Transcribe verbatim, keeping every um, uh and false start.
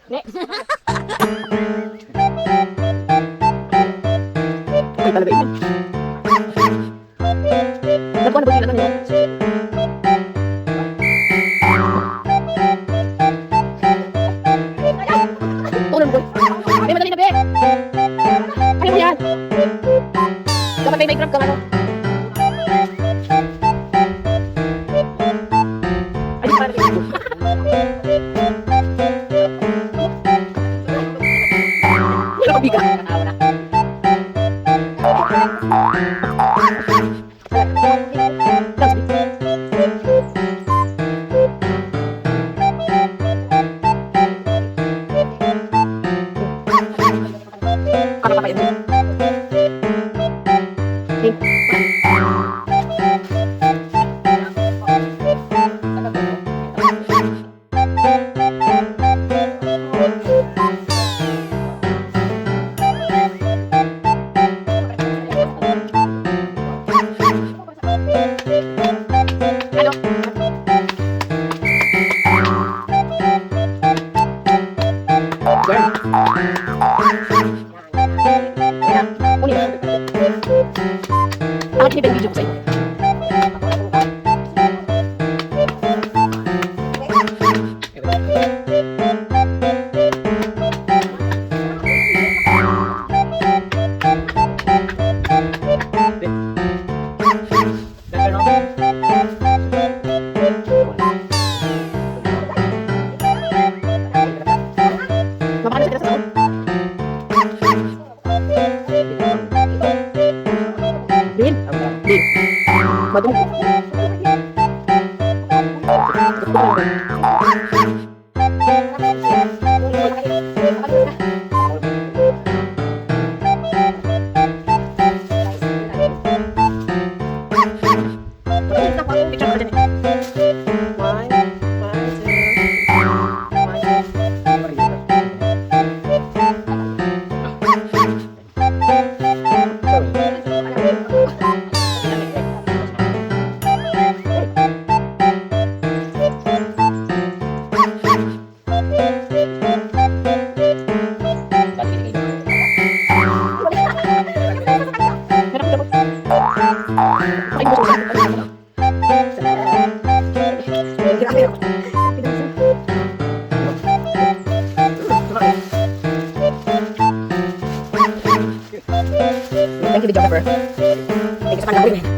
Next. Okay talaga yun. Nagkuha na ba yung ano nila? Tulong ko. Be, madali na, be. Kaya mo yan. Dapat may, may grab kang ano. Ay, parang Wala ka bigat. Ano ka pa yun? Ano? Yan. Yan. Kunin mo. Ang akin yung video ko sa'yo. Mabaka na sila sa taon. Bin. Bin. Madung. Picture ko dyan eh. One, one, two, one, two. Thank you, videographer. Thank you sa pagkakuha.